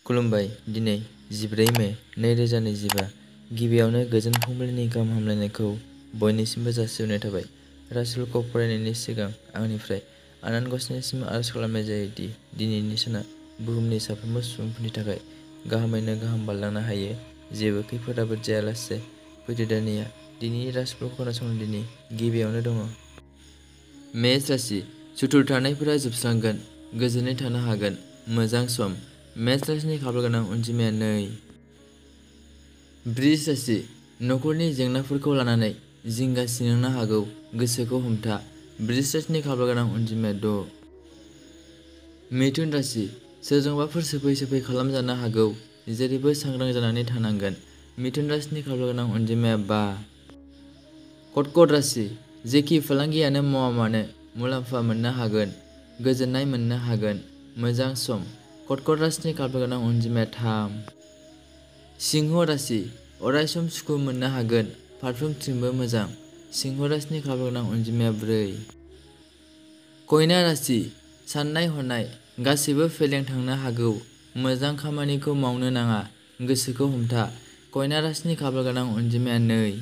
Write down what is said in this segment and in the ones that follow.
खुलुमबाय। दिनै 14 मे 2025 गिबियावनो गोजोन फुंबिलिनि गाहाम हामलायनायखौ बयनिसिमबो जासिहरनाय थाबाय। राशिफोरखौ फरायनायनि सिगां आंनिफ्राय आनान गसाइनिसिम आरज खालामनाय जायो दि दिनैनि साना बुहुमनि साफ्रोमबो सुबुंफोरनि थाखाय गाहामैनो गाहाम बारलांनो हायो, जेबो खैफोद आफोद जायालासे। फैदो दानिया दिनैनि राशिफोरखौ खोनासंनो। दिनै गिबियावनो दङ मेष राशि। सुथुर थानायफोरा जोबस्रांगोन, गोजोनै थानो हागोन, मोजां सम। मेष राशिनि खाफाल गोनां अनजिमाया 2। बृष राशि। नखरनि जेंनाफोरखौ लानानै जिंगा सिनांनो हागौ, गोसोखौ हमथा। बृष राशिनि खाफाल गोनां अनजिमाया 6। मिथुन राशि। सोरजोंबाफोर सोफै खालामजानो हागौ, जेरैबो सांग्रां जानानै थानांगोन। मिथुन राशिनि खाफाल गोनां अनजिमाया 5। कर्कट राशि। जेखि फालांगियानो मावा मानो मुलाम्फा मोननो हागोन, गोजोननाय मोननो हागोन, मोजां सम। कर्कट राशिनि खाफाल गोनां अनजिमाया 3। सिंह राशि। अरायसम सुखु मोननो हागोन, फारफ्रोमथिंबो मोजां। सिंह राशिनि खाफाल गोनां अनजिमाया 4। कन्या राशि। साननाय हनाय गासैबो फेलें थांनो हागौ, मोजां खामानिखौ मावनो नाङा, गोसोखौ हमथा। कन्या राशिनि खाफाल गोनां अनजिमाया 2।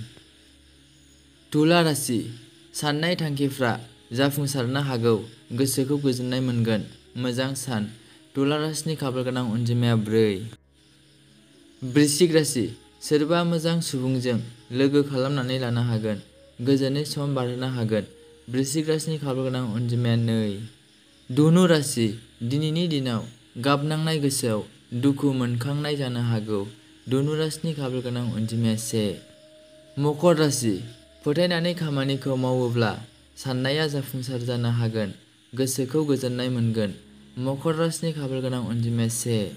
तुला राशि। साननाय थांखिफ्रा जाफुंसारनो हागौ, गोसोखौ गोजोननाय मोनगोन, मोजां सान। तुला राशिनि खाफाल गोनां अनजिमाया 4। वृश्चिक राशि। सोरबा मोजां सुबुंजों लोगो खालामनानै लानो हागोन, गोजोनै सम बारहोनो हागोन। वृश्चिक राशिनि खाफाल गोनां अनजिमाया 2। धनु राशि। दिनैनि दिनाव गाबनांनाय गोसोआव दुखु मोनखांनाय जानो हागौ। धनु राशिनि खाफाल गोनां अनजिमाया 1। मकर राशि। फोथायनानै खामानिखौ मावोब्ला साननाया जाफुंसार जानो हागोन, गोसोखौ गोजोननाय मोनगोन। मकर राशिनि खाफाल गोनां अनजिमाया 1।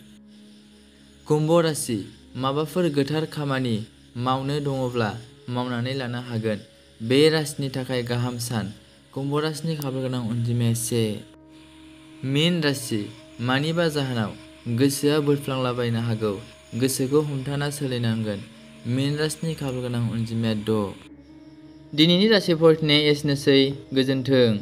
कुम्भ राशि। माबाफोर गोथार खामानि मावनो दङब्ला मावनानै लानो हागोन, बे राशिनि थाखाय गाहाम सान। कुम्भ राशिनि खाफाल गोनां अनजिमाया 1। मीन राशि। मानिबा जाहोनाव गोसोआ बोरफ्लांलाबायनो हागौ, गोसोखौ हमथाना सोलिनांगोन। मीन राशिनि खाफाल गोनां अनजिमाया 6। दिनैनि राशि फरायनाया एसेनोसै। गोजोन्थों।